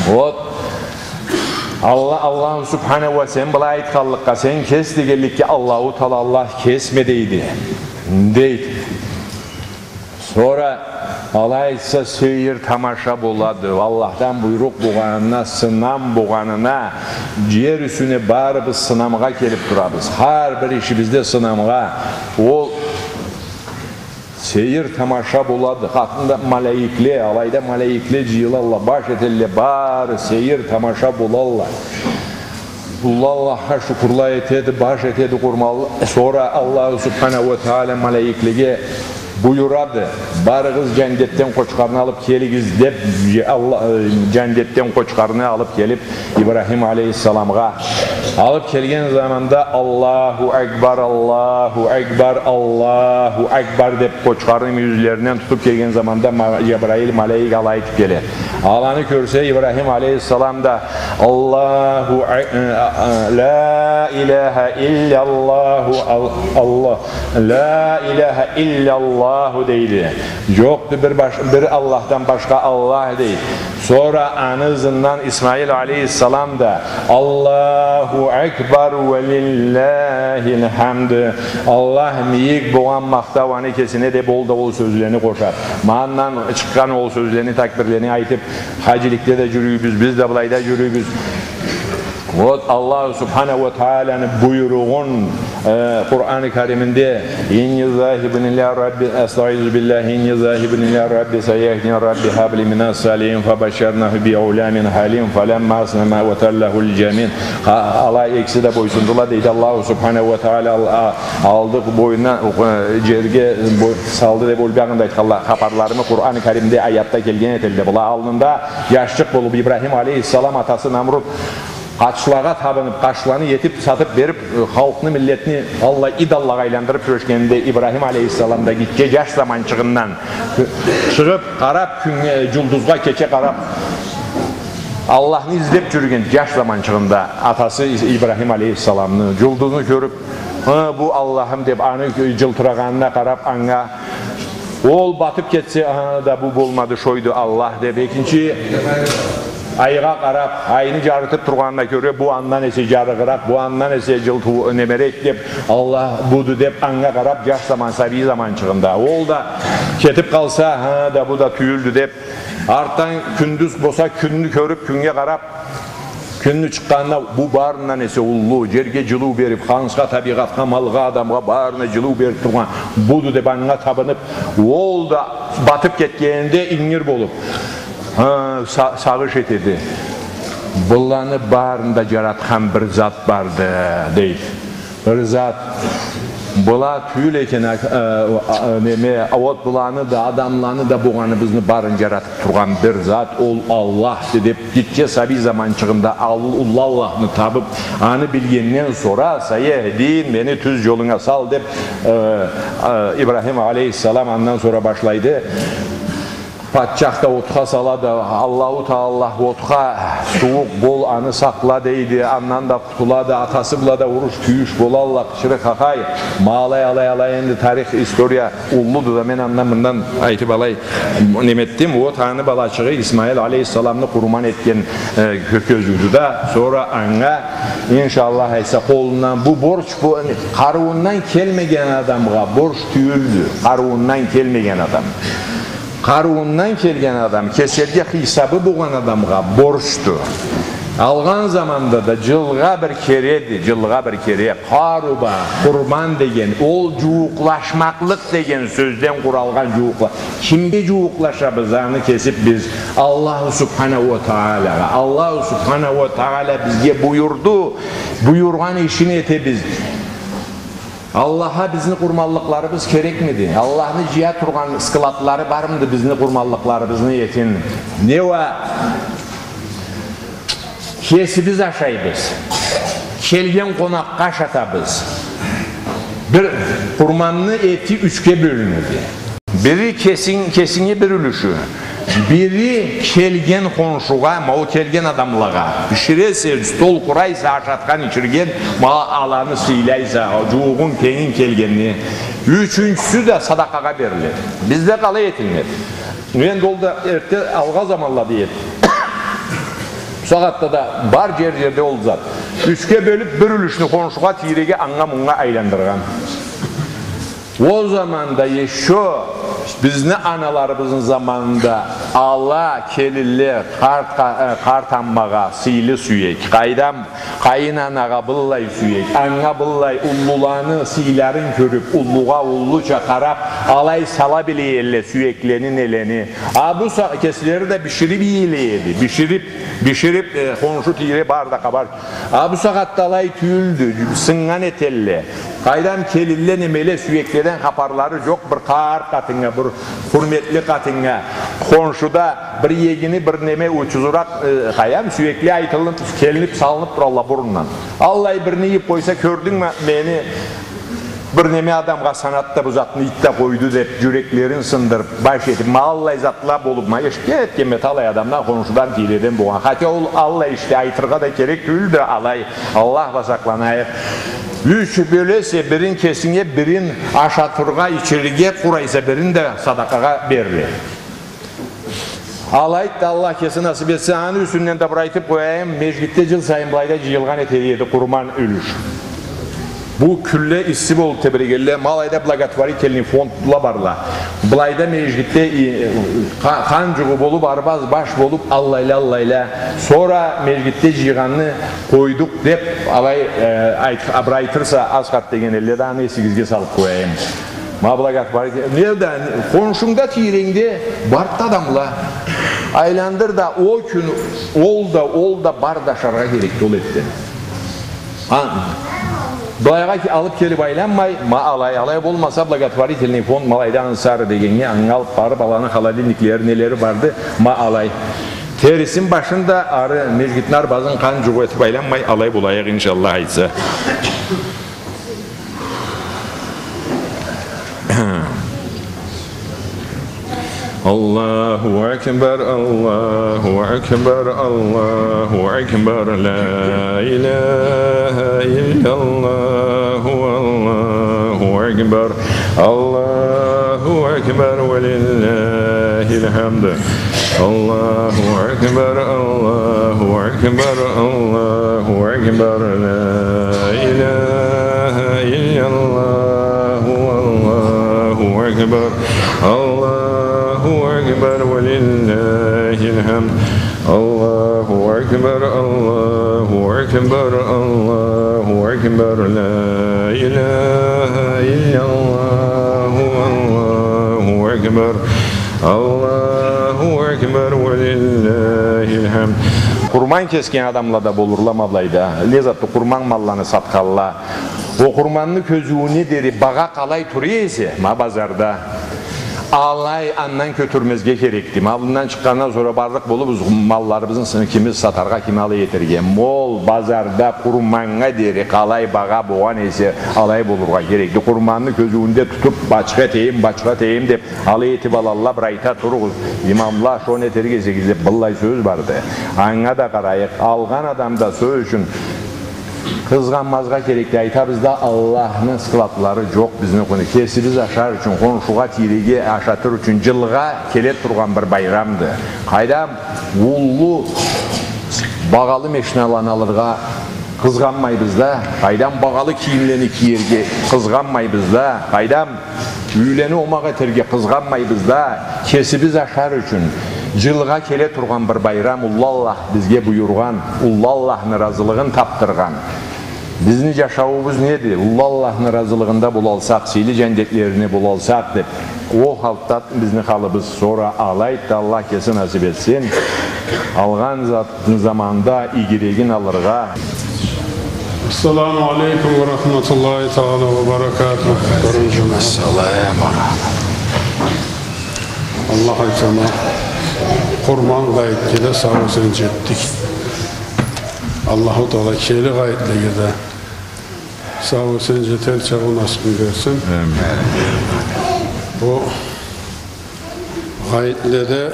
Вот. Алла, Аллаху Субханаху ва, сен былай айтханлыкъгъа, сен кес дегенликге, Аллаху Тааля Аллах кесме дейди. Дейди. Сора алай айтса, сейир тамаша болады. Аллахдан буйрукъ болгъанына, сынам болгъанына, джер юсюне барыбыз сынамгъа келип турабыз. Хар бир ишибизде сынамгъа. Ол сейир тамаша болады. Къатында малайикле, алайда малайикле джыйылалла, баш этелле, бары сейир тамаша болалла. Уллу Аллахха шукурла этеди, баш этеди къурманлы. Сора Аллаху Субханаху ва Тааля малайиклеге буюрады: «Барыгъыз, джандетден къочхарны алып келигиз», — деп, Алла-, э, джандетден къочхарны алып келип, Ибрахим алейхиссаламгъа алып келген заманда: «Аллаху акбар, Аллаху акбар, Аллаху акбар», — деп, къочхарны мюйюзлеринден тутуп келген заманда ма-, Джабраил малайик алай айтып келе. Аланы кёрсе, Ибрахим алейхиссалам да: «Аллаху а-, э, а-, а-, ля иляха илляллаху, ал-, Аллах, ля иляха илляллаху», — дейди. «Джокъду бир баш-, бир Аллахдан башха Аллах», — дейди. Сора аны ызындан Исмаил алейхиссалам да: «Аллаху акбар ва лилляхиль хамд. Аллах мийик болгъан махтау аны кесине», — деп, ол да ол сёзлени къошады. Ма андан чыкъгъан ол сёзлени, такбирлени айтып, хаджиликде да джюрюйбюз, биз да былайда джюрюйбюз. Вот Аллаху Субханаху ва Тааляны буйругъун, э, Къуран-ы Кариминде: «Инни захибун иля Рабби, астаизу биллях, инни захибун иля Рабби саяхдин, Рабби хабли минас салихин, фабашшарнаху би гъулямин халим, фаламма аслама ва таллаху лиль джабин». Ха-, алай экиси да бойсундула, дейди Аллаху Субханаху ва Тааля, ал-, а-, алдыкъ бойнуна, э, джерге бой-, салды деп, ол биягъында айтханла, хапарларымы Къуран-ы Каримде аятда келген этелле. Была аллында джашчыкъ болуп, Ибрахим алейхиссалам, атасы Намрут къачлагъа табынып, къачланы этип, сатып берип, э, халкъны, миллетни аллай идоллагъа айландырып джюрюшгенинде, Ибрахим алейхиссалам да гитче джаш заманчыгъындан чыгъып, къарап кюннге, джулдузгъа кече къарап, Аллахны излеп джюрюген джаш заманчыгъында атасы Ис-, Ибрахим алейхиссаламны, джулдузну кёрюп, «Ы, бу Аллахым», — деп, аны джылтырагъанына къарап, анга, ол батып кетсе, «Ы, да бу болмады, шойду Аллах», — деп, экинчи айгъа къарап, айны джарытып тургъанына кёре, «Бу андан эсе джарыгъыракъ, бу андан эсе джылтыу-, немерек», — деп, «Аллах буду», — деп, анга къарап, джаш заман, сабий заманчыгъында. Ол да кетип къалса, «Ы, да бу да тюйюлдю», — деп, артдан кюндюз болса, кюнню кёрюп, кюннге къарап, кюнню чыкъгъанына, «Бу барындан эсе уллу, джерге джылыу берип, хансха, табигъатха, малгъа, адамгъа, барына джылыу берип тургъан буду», — деп, анга табынып, ол да батып кетгенинде ингир болуп, ха, са-, сагъыш этеди. «Быланы барын да джаратхан бир зат барды», — дейди. Бир зат. Была тюйюл экен, а, а, неме, а, вот быланы да, адамланы да, болгъаныбызны барын джаратыб тургъан бир зат, ол Аллахды деб, гитче сабий заманчыгъында Ал-, уллу Аллахны табыб, аны билгенден сора, «Саяхдин, мени тюз джолунга сал», деб, э, э, Ибрахим алейхиссалам андан сора башлайды. Патчах да отха салады, Аллаху Таала отха, сууукъ бол, аны сакъла, дейди, андан да къутулады, атасы бла да уруш-тюйюш болалла, къычырыкъ-хахай, ма алай, алай, алай, энди тарих, история уллуду да, мен андан-мындан айтыб алай, неме этдим, вот аны балачыгъы Исмаил алейхиссаламны къурман этген, э, кё-, кёзюудю да, сора анга, иншаллах айтса, къолундан бу борч, бу, къарыуундан келмеген адамгъа борч тюйюлдю, къарыуундан келмеген адам. Къарыуундан келген адам, кесерге хыйсабы болгъан адамгъа борчду. Алгъан заманда да джылгъа бир кереди, джылгъа бир кере. Къаруба, къурман деген, ол джууукълашмакълыкъ деген сёзден къуралгъан джууукъла-. Кимге джууукълашабыз аны кесиб биз? Аллаху Субханаху уа Таалагъа. Аллаху Субханаху уа Таала бизге буюрду, буюргъан ишин этебиз. Аллахха бизни къурманлыкъларыбыз керекмиди? Аллахны джыя тургъан складлары бармыды бизни къурманлыкъларыбызны этин? Не уа кесибиз ашайбыз. Келген къонакъгъа ашатабыз. Бир къурманны эти ючге бёлюнеди. Бири кесинг-, кесинге бир юлюшю, бири келген хоншугъа, ма ол келген адамлагъа биширесе, стол къурайса, ашатхан, ичирген, ма аланы сыйлайса, джууугъунг, тенгинг келгенни. Ючюнчюсю да садакъагъа бериледи. Бизде къалай этилинеди? Энди ол да эртте алгъа заманлада эди. Бусагъатда да бар джер-джерде ол зат. Ючге бёлюб, бир юлюшню хоншугъа тийреге, анга-мунга айландыргъан. Ол заманда ещё бизни аналарыбызны заманында ала келинле къарт къа-, э, къарт аммагъа сыйлы сюек, къайдам, къайын анагъа быллай сюек, анга быллай уллуланы сыйларын кёрюб, уллугъа уллуча къараб, алай сала биле эдиле сюеклени, нелени. А бу са-, кеслери да бишириб ийеле эди, бишириб, бишириб, э, хоншу тийре бары да къабар. А бусагъатда алай тюйюлдю, сыннган этелле. Къайдам, келинле, немеле, сюекледен хапарлары джокъ, бир къарт къатыннга, бир хурметли къатыннга, хоншуда бир егини, бир неме учузуракъ, э, къайдам, сюекле айтылыныб, келиниб, салыныб туралла бурундан. Аллай бирни ийиб къойса, кёрдюнгмю мени, бир неме адамгъа санады да бу затны, ийди да къойду деб, джюреклерин сындырыб, баш этиб, ма аллай затла болуб, ма эшитген этгенме талай адамдан, хоншудан, тийреден болгъан. Хотя ол аллай ишде айтыргъа да керек тюйюлдю, алай, Аллах бла сакъланайыкъ. Юч бёлесе, бирин кесинге, бирин ашатыргъа, ичирирге къурайса, бирин да садакъагъа бериле. Алайды да, Аллах кеси насыб этсе, аны юсюнден да бир айтыб къояйым, межгитде джыл сайын былайда джыйылгъан этеди эди къурман юлюш. Бу кюнле исси болуб тебрегенле, ма алайда благотворительный фондла барла. Былайда межгитде, и, къа-, къан джугъу болуб, арбаз баш болуб, аллайла, аллайла. Сора межгитде джыйгъанны къойдукъ деб, алай, э, айт-, а, бир айтырса, Асхат деген элле да, аны эсигизге салыб къояйым. Ма благотворитель. Не да, хоншунгда, тийренгде барды адамла. Айландыр да, ол кюн ол да, ол да барды ашаргъа керекди ол этден. А, былайгъа ки-, алыб келиб айланмай, ма алай, алай болмаса, благотворительный фонд, ма алайда Ансары дегеннге, анга алыб барыб, аланы холодильниклери, нелери барды, ма алай. Терисин, башын да, ары межгитни арбазын къан джугъу этиб айланмай, алай болайыкъ, иншаллах айтса. الله أكبر، الله أكبر، الله أكبر، لا إله إلا الله، والله أكبر، الله أكبر، ولله الحمد. الله أكبر، الله أكبر، الله أكبر، لا إله إلا الله، والله أكبر، الله أكبر، ولله الحمد. الله أكبر، الله أكبر، الله أكبر، لا إله إلا الله، والله أكبر. الله أكبر ولله الحمد. Къурман кесген адамла да болурла ма былайда. Не затды, къурман малланы сатханла. Ол къурманны кёзюуюне дери багъа къалай тура эсе, ма базарда, алай андан кётюрмезге керекди. Ма былайдан чыкъгъандан сора барлыкъ болубуз, малларыбызны кими сатаргъа, кими алай этерге. Ма ол базарда къурманнга дери къалай багъа болгъан эсе, алай болургъа керекди. Къурманны кёзюуюнде тутуб, бачха этейим, бачха этейим деб, алай этиб алалла, бир айта туругъуз, имамла, шону этерге эсегиз деб, быллай сёз барды. Анга да къарайыкъ. Алгъан адам да сёз ючюн къызгъанмазгъа керекди. Айтабыз да, Аллахны складлары джокъ бизни къуну. Кесибиз ашар ючюн, хоншугъа, тийреге ашатыр ючюн джылгъа келе тургъан бир байрамды. Къайдам, уллу багъалы машиналаны алыргъа къызгъанмайбыз да, къайдам, багъалы кийимлени киерге къызгъанмайбыз да, къайдам, юйлени омакъ этерге къызгъанмайбыз да, кесибиз ашар ючюн джылгъа келе тургъан бир байрам, уллу Аллах бизге буюргъан, уллу Аллахны разылыгъын табдыргъан. Бизни джашауубуз неди? Уллу Аллахны разылыгъында болалсакъ, сыйлы джандетлерине болалсакъ деб, ол халда бизни халыбыз. Сора алайды да, Аллах кеси насыб этсин. Алгъан зат заманда игирегин алыргъа. Ассаламу алейкум ва рахматуллахи таала ва баракатух. Ассалам. Аллах айтса, ма къурман гъайытгъа да сау-эсен джетдик. Аллаху Таала келир гъайытлыгъа да сау-эсен джетер чагъы насыбын берсин. Амин. Бу гъайытлада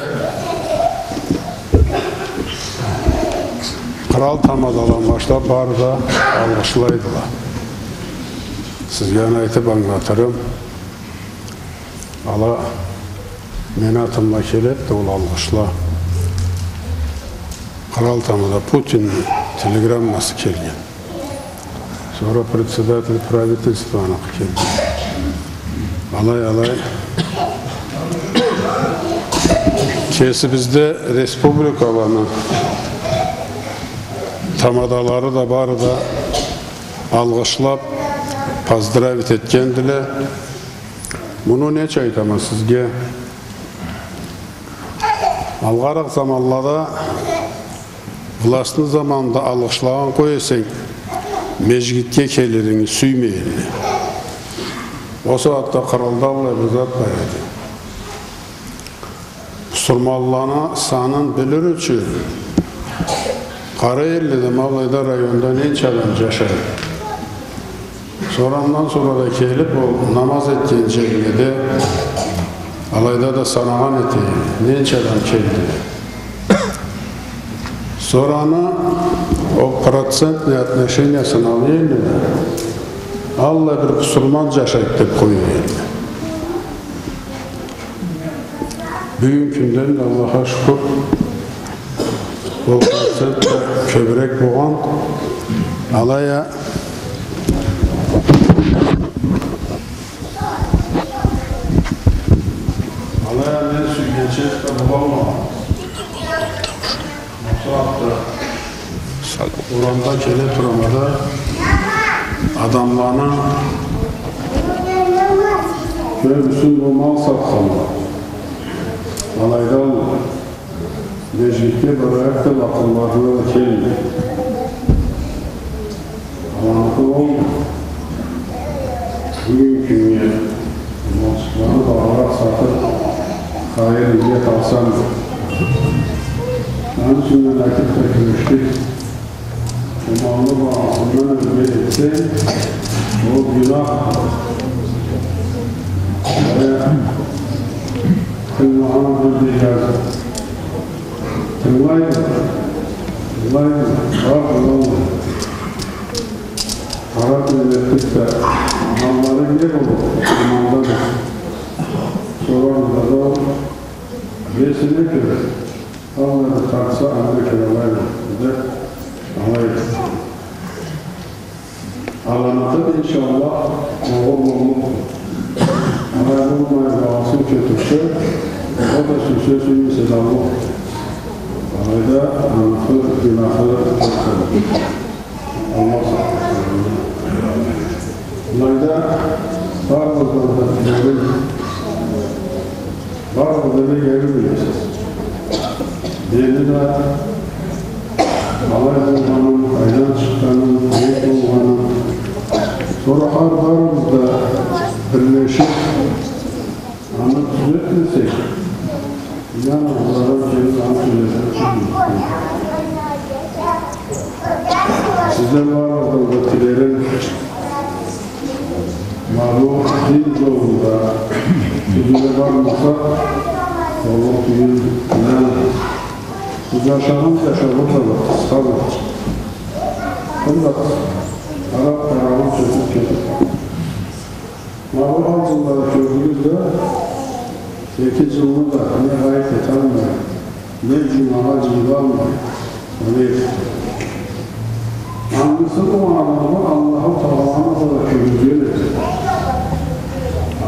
кърал тамадаладан башлаб бары да алгъышлайдыла. Сизге аны айтыб ангылатырым. Ала мени атымда келеди да ол алгъышла. Кърал тамада Путинни телеграммасы келген. Сора председатель правительствонукъу келди. Алай, алай. Кесибизде республикаланы тамадалары да бары да алгъышлаб, поздравить этгендиле. Муну неча айтама сизге? Алгъаракъ заманлада властны заманында алгъышлагъан къой эсенг, межгитге келиринги сюймей эдиле. Ол сагъатда къралда аллай бир зат бар эди. Бусурманланы санын билир ючюн къарай эдиле да, ма былайда районда ненча адам джашай. Сора андан сора да келиб, ол намаз этген джерледе, алайда да санагъан эте эди, ненча адам келди. Сора аны ол процентный отношениясын алай эдиле да, аллай бир бусурман джашайды деб къоя эдиле. Бюгюн кюнден да, Аллахха шукур, ол процент да кёбюрек болгъан. Алай а, алай а мен сюйгенча да болалмагъан. Бу сагъатда урамда келе турама да, адамланы кёбюсю бу мал сатханла. Алайдан межгитге барайыкъ деб акъылларына да келмей. Аланы ол бюгюн кюннге малчыкъланы багъаракъ сатыб, хайыр-ниет алсам. Аны ючюн мен айтыб да кюрешдик. Ол малны багъасындан ёрге этсенг, ол гюнах. Баягъы тынгылагъан бир да джазыкъ. Тынгылайды, тынгылайды, бар, тынгыламайды. Къарап эдик да, маллары не болду? Маллары. Сорабыз да, ол несине кёре? Аллай бир тартса, анда кёре алай бир, деб, алай. Аламаты, иншаллах, огъур болмакъды. Алай болмай, багъасын кётюрсе, ол да сюйсе, сюймесе да, Аллах. Алайда аныкъы, гюнахы, Аллах. Алайда барыбыздан да тилерим, барыбыз да бек эрин билебиз. Мени да Бизге барыбызгъа да тилерим, ма бу дин жолунда тюзюне бармасакъ, ол тюйюл, яни, биз жашагъан жашауубуз да бир къысхады. Анда къарап, къарауун сётюп кетип, ма бу алты жылланы кёрдюгюз да, эки жылны да не гъайып эталмай, не жумагъа жыйылалмай, не этип. Ангысы болгъанын Аллаху Тааланы да кёргюзген эди.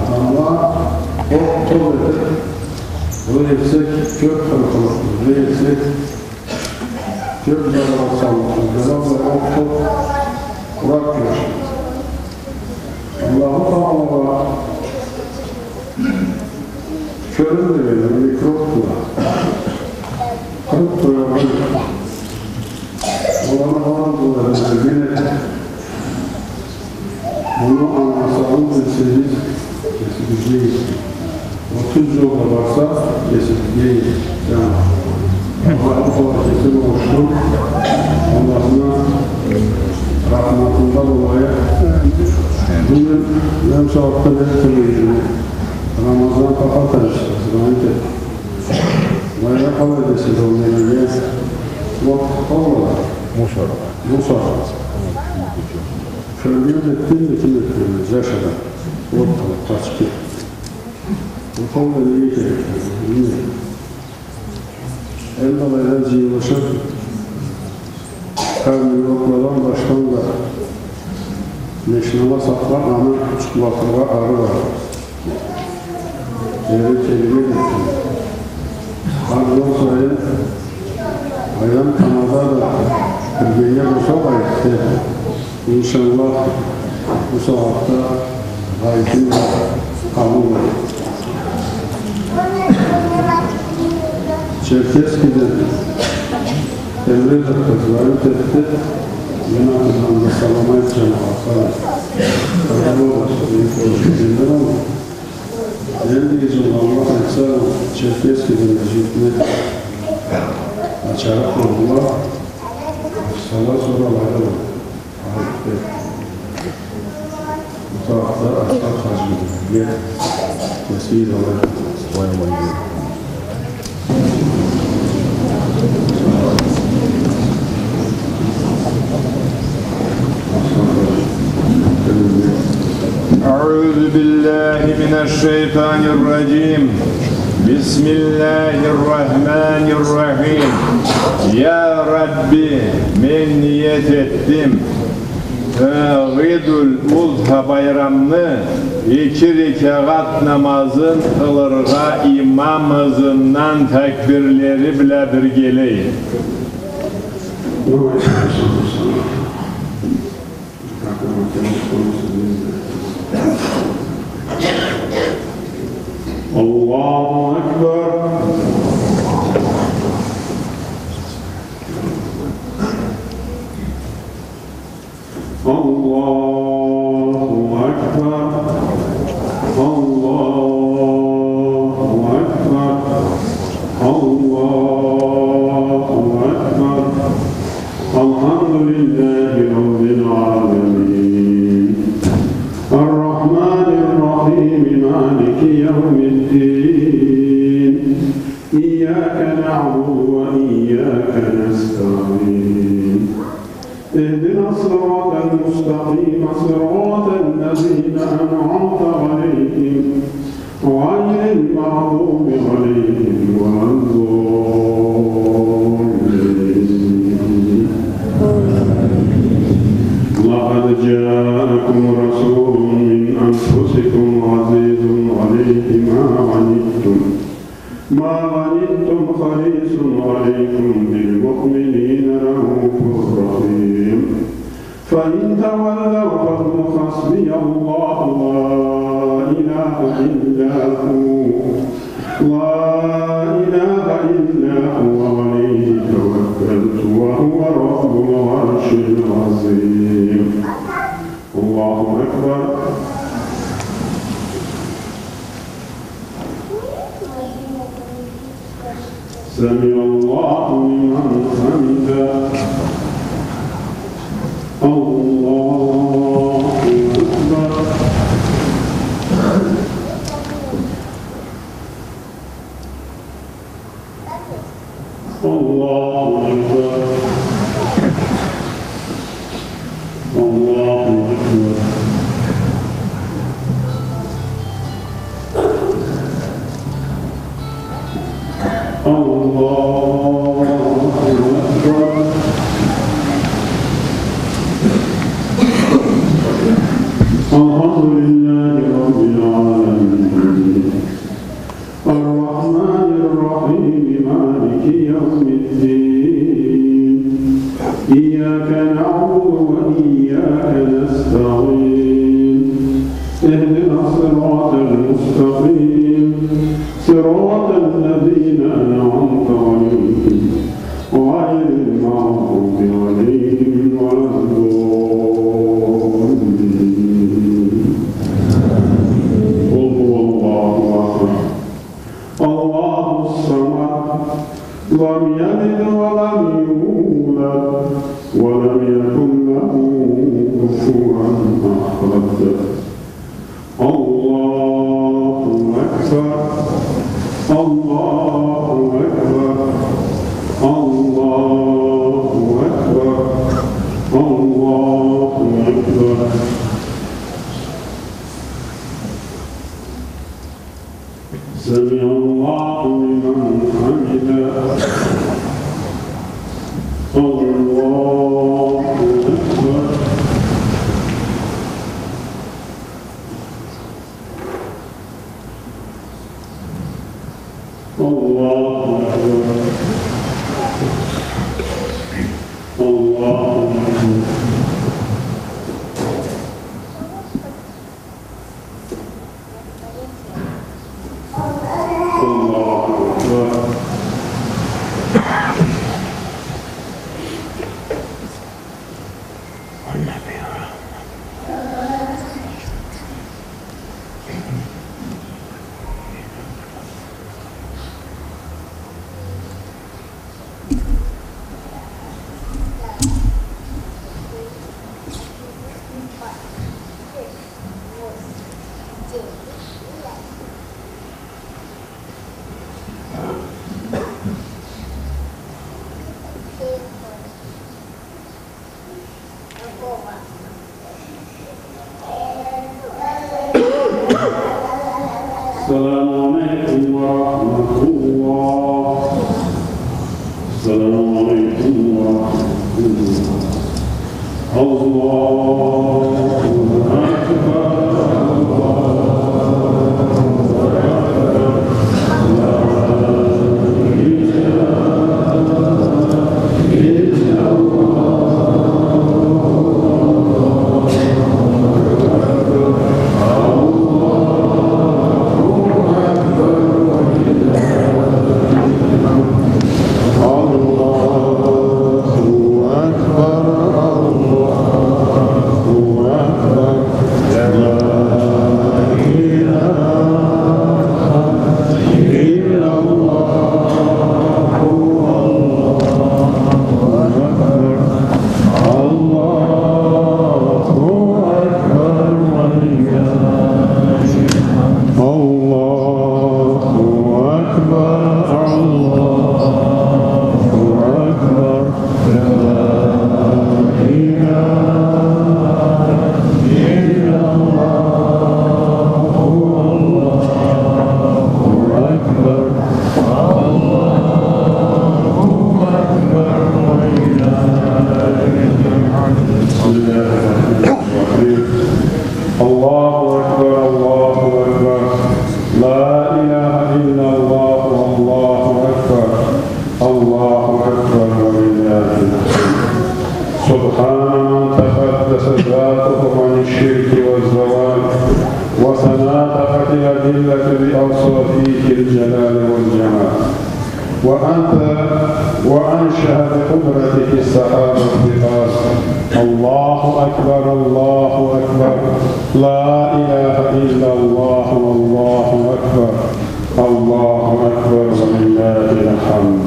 Адамла окъ-топ этип, бу этсек, кёп къыркъылыкъ, бу этсек, кёп зараргъа саллыкъ, бу да окъ-топ урап кёрсün. Аллаху Таалагъа кёрюнмеген микроб бла къырып къояргъа, оланы барын да билген эди. Муну ангыласагъыз, билсегиз, кесигизге иги. Ол тюз жолда барса, кесигизге иги. Яни, Аллаху Таала кеси болушсун. Аллахны рахматында болайыкъ. Бюгюн мен сагъатда не этеме, Рамазан Пахатович, звонить этди. Былайда къалай десе да, ол неге? Вот, къалай. Мусоргъа. Мусор. Кёрген этген да, ким этген, жаш адам. Вот, къалай, къачып кетди. Ол да неге керек? Билмейме. Энди былайда жыйылышып, камерокладан башлап да машинала сакълап, аны чукълатыргъа ары бар. Эри келген этген. Аны сора айдан тамада да биргеге болса къайтды. Иншаллах, бу сагъатда къайтым да къабыл болур. Черкесскеден Темрезов да звонить этди. Мен атымдан да салам айт жамагъатха. Къайда болду? Мен кёргенде болду. Энди изин Аллах айтса, Черкесскеден да жыйып ачарыкъ болдула. Сала сора алайда болду. Бу сагъатда Аскар хажи бизге кеси алай. أعوذ بالله من الشيطان الرجيم. بسم الله الرحمن الرحيم. يا ربي، мен ниет этдим, э, Гъидул Удха байрамны эки рекагъат намазын къылыргъа имам ызындан такбирлери бла биргелей. الله أكبر. الله أكبر. الله أكبر. الله أكبر. الحمد لله رب العالمين. الرحمن الرحيم. مالك يوم الدين. إياك نعبد وإياك نستعين. اهدنا الصراط المستقيم، صراط الذين أنعمت عليهم، غير المغضوب عليهم ولا الضالين. لقد جاءكم رسول من أنفسكم عزيز عليه ما عنتم، ما عنتم حريص عليكم بالمؤمنين رءوف رحيم. فإن تولوا فقل حسبي الله لا إله إلا هو، لا إله إلا هو عليه توكلت وهو رب العرش العظيم. الله أكبر. سمع الله لمن حمده. الله أكبر. الله أكبر. الله أكبر. الله أكبر. الحمد لله رب العالمين. الرحمن الرحيم. مالك يوم الدين. إياك نعبد وإياك نستعين. اهدنا الصراط المستقيم. صراط الذين أنعمت عليهم غير المغضوب عليهم ولا الضالين. قل هو الله أحد. الله الصمد. لم يلد ولم يولد ولم يكن له كفوا أحد. الله أكبر. الله أكبر. الله أكبر. الله أكبر. سمع الله لمن حمده. الله أكبر. الله أكبر. الله أكبر. الله أكبر. السلام عليكم ورحمة الله. السلام عليكم ورحمة الله. الله أكبر. الله أكبر. لا إله إلا الله. الله أكبر، الله أكبر. لا إله إلا الله، الله أكبر. الله أكبر ولله الحمد. الله أكبر، الله أكبر. لا إله إلا الله، الله أكبر. الله أكبر ولله الحمد. بسم الله الرحمن الرحيم. الله أكبر، الله أكبر. لا إله إلا الله، الله أكبر. الله أكبر ولله الحمد. سبحان من تقدست ذاته عن الشرك والزوال، وتناطقت الأدلة بأوصافه في الجلال والجمال. وأنت، وأنشأ بقدرتك السحاب الثقال. الله أكبر، الله أكبر. لا إله إلا الله، والله أكبر. الله أكبر ولله الحمد.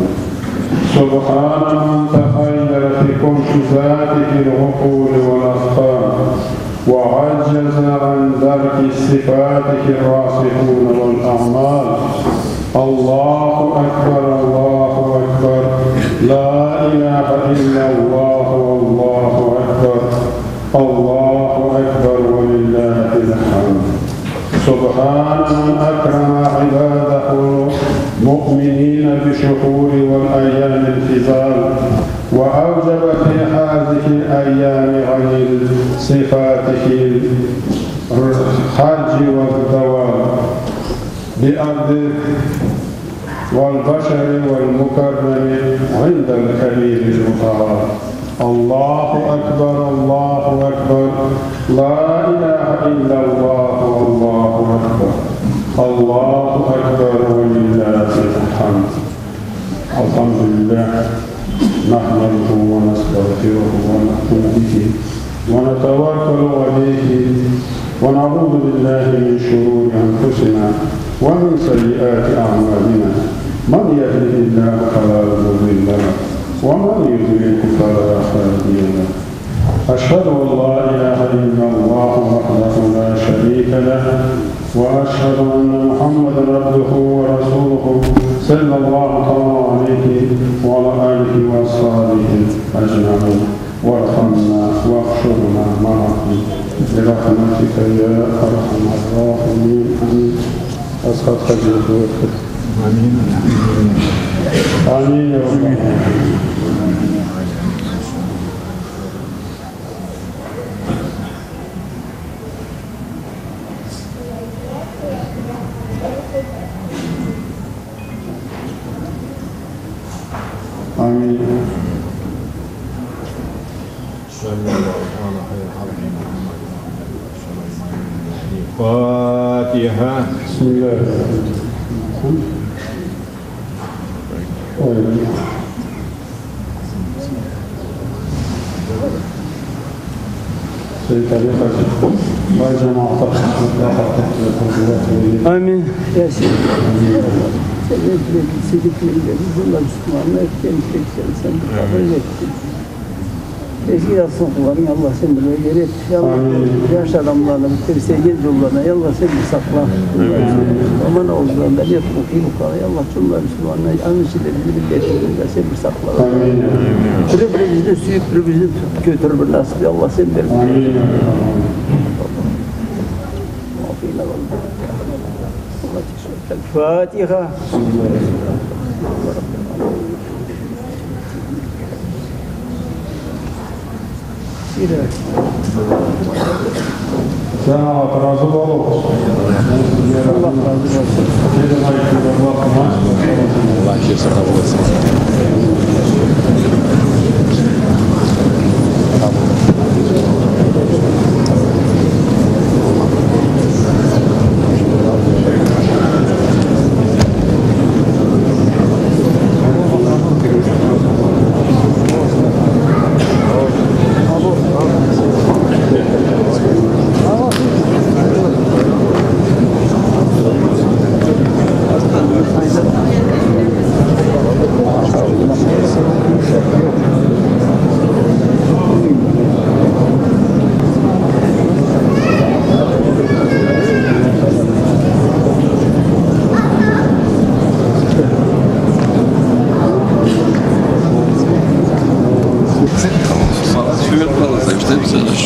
سبحان من تخيل في كنش ذاته العقول والأفهام، وعجز عن درك صفاته الراسخون والأعمال. الله أكبر، الله أكبر، لا إله إلا الله، والله أكبر، الله أكبر، ولله الحمد. سبحان من أكرم عباده المؤمنين بالشهور والأيام الفضال، وأوجب في هذه الأيام غير صفاته الحج والدوام بأرض والبشر والمكرم عند الكبير المتعال. الله أكبر، الله أكبر، لا إله إلا الله، والله أكبر، الله أكبر، ولله الحمد. الحمد لله، نحمده ونستغفره ونؤمن به ونتوكل عليه، ونعوذ بالله من شرور أنفسنا ومن سيئات أعمالنا. من يهده الله فلا مضل له، ومن يضلل فلا هادي له. أشهد أن لا إله إلا الله وحده لا شريك له، وأشهد أن محمدا عبده ورسوله، صلى الله تعالى عليه وعلى آله وأصحابه أجمعين. وارحمنا واحشرنا معهم برحمتك يا أرحم الراحمين. آمين. أسقط حجرك. آمين. آمين يا رب العالمين. آمين. صلى الله على خير خلقه محمد وعلى آله وصحبه أجمعين. الفاتحة. بسم الله الرحمن الرحيم. آمين. يا سيدي. Sen ne diledin, istediklerini, bunlar Müslümanlar, etken isteklerini sen de kabul ettin. Eski yazsın kullarını, Allah sen bir yere et. Ya Allah, yaşlı adamlarını bitirse, genç oğullarını, ya Allah sen bir sakla. Aman oğullarını, ben yok, okuyup okuyup, ya Allah, cümle Müslümanlar, aynı içinde bizi, milletimizi de sen bir sakla. Amin. Biri birini de süyüp, biri birini tutup götürür bir nasip, ya Allah sen ver. Amin. Fatiha. Sen Allah razı ol. Allah razı olsun. Allah kesin kabul etsin.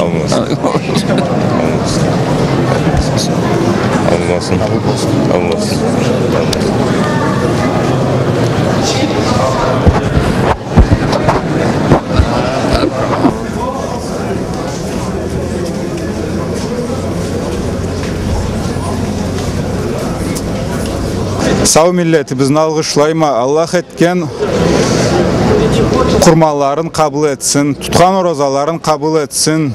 Алмасын. Алмасын. Алмасын. Сау миллетибизни алгъышлайма. Аллах этген къурманларын къабыл этсин, тутхан оразаларын къабыл этсин,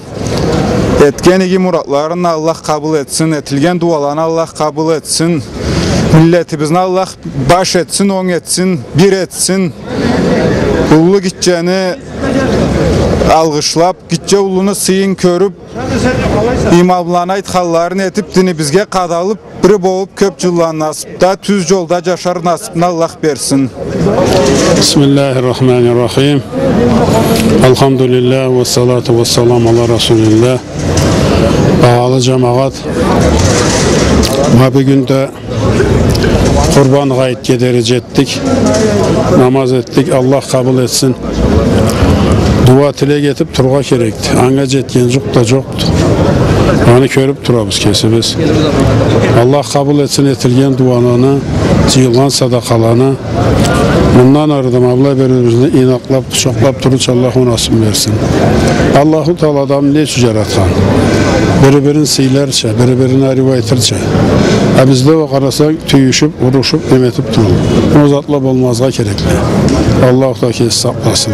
этген иги муратларын Аллах къабыл этсин, этилген дуаланы Аллах къабыл этсин. Миллетибизни Аллах баш этсин, онг этсин, бир этсин. Уллу гитчени алгъышлап, гитче уллуну сыйын кёрюп, имамланы айтханларын этип, динибизге къадалып, бир болуп кёп джылла насыпда, тюз джолда джашар насыпны Аллах берсин. بسم الله الرحمن الرحيم. الحمد لله والصلاة والسلام على رسول الله. Багъалы джамагъат, ма бюгюн да Къурбан гъайытгъа дери джетдик. Намаз этдик. Аллах къабыл этсин. Дуа-тилек этип турургъа керекди. Анга джетген джукъ да джокъду. Аны кёрюп турабыз кесибиз. Аллах къабыл этсин этилген дуаланы, джыйылгъан садакъаланы. Мындан ары да ма былай бир-бирибизни ийнакълап, къучакълап турурча Аллах насыпны берсин. Аллаху Тааля адамны не ючюн джаратхан? Бири-бирин сыйларча, бири-бирин ариу айтырча. А бизде уа, къарасанг, тюйюшюп, урушуп, неме этип тургъан. Ол затла болмазгъа керекди. Аллаху Тааля кеси сакъласын.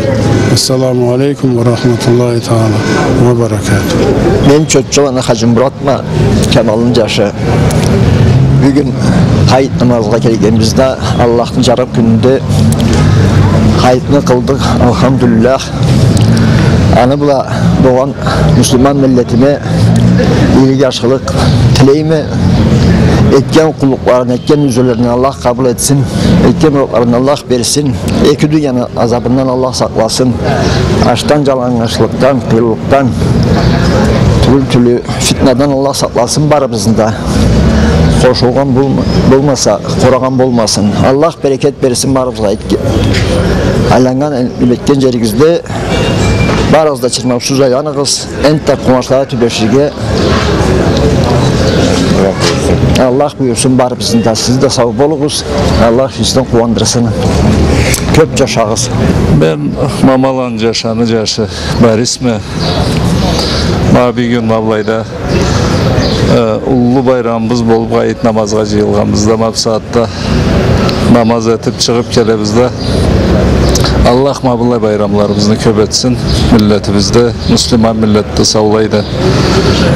Ассаламу алейкум ва рахматуллахи тааля ва баракатух. Мен Чотчаланы Хаджимуратма, Камалны джашы. Бюгюн гъайыт намазгъа келгенбиз да, Аллахны джарыкъ кюнюнде гъайытны къылдыкъ, алхамдулиллях. Аны бла болгъан муслиман миллетиме игилик, джакъшылыкъ тилейме. Этген къуллукъларын, этген нюзюрлерин Аллах къабыл этсин. Этген муратларын Аллах берсин. Эки дунияны азабындан Аллах сакъласын. Ачдан, джаланнгачлыкъдан, къыйынлыкъдан, тюрлю-тюрлю фитнадан Аллах сакъласын барыбызны да. Къошулгъан болма-, болмаса, къорагъан болмасын. Аллах берекет берсин барыбызгъа. Айланнган, айланнган джеригизде барыгъыз да чырмаусуз айланыгъыз. Энтда къууанчлагъа тюбеширге Аллах буюрсун барыбызны да. Сиз да сау болугъуз. Аллах сизни къууандырсын. Кёп джашагъыз. Мен Мамаланы Джашаны джашы Борисме. Ма бюгюн ма былайда, э, уллу байрамыбыз болуп, гъайыт намазгъа джыйылгъанбыз да, ма бусагъатда намаз этип чыгъып келебиз да. Аллах ма былай байрамларыбызны кёп этсин. Миллетибизде, муслиман миллетде саулай да.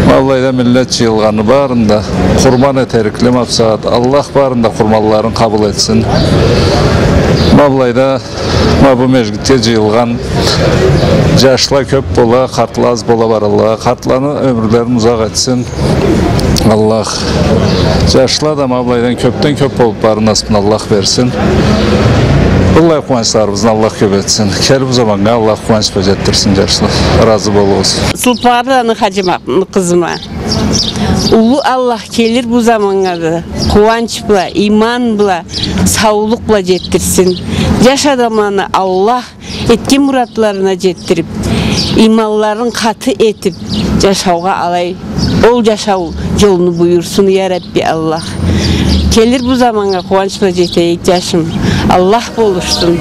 Ма былайда миллет джыйылгъанны барын да къурман этерикле ма бусагъат. Аллах барын да къурманларын къабыл этсин. Ма былайда Ма бу межгитге джыйылгъан джашла кёп бола, къартла аз бола баралла. Къартланы ёмюрлерин узакъ этсин Аллах. Джашла да ма былайдан кёпден кёп болуп барыр насыпны Аллах берсин. Быллай къууанчларыбызны Аллах кёп этсин. Келир бу заманнга Аллах къууанч бла джетдирсин, джашла. Разы болугъуз. Сулпарланы Хаджиматны къызыма. Уллу Аллах келир бу заманнга да къууанч бла, иман бла, саулукъ бла джетдирсин. Джаш адамланы Аллах этген муратларына джетдирип, иманларын къаты этип, джашаугъа алай, ол джашау джолну буюрсун, я Рабби Аллах. Келир бу заманнга къууанч бла джетейик, джашым. Аллах болушсун.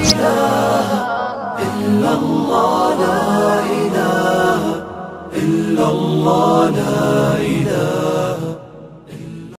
إلا الله، لا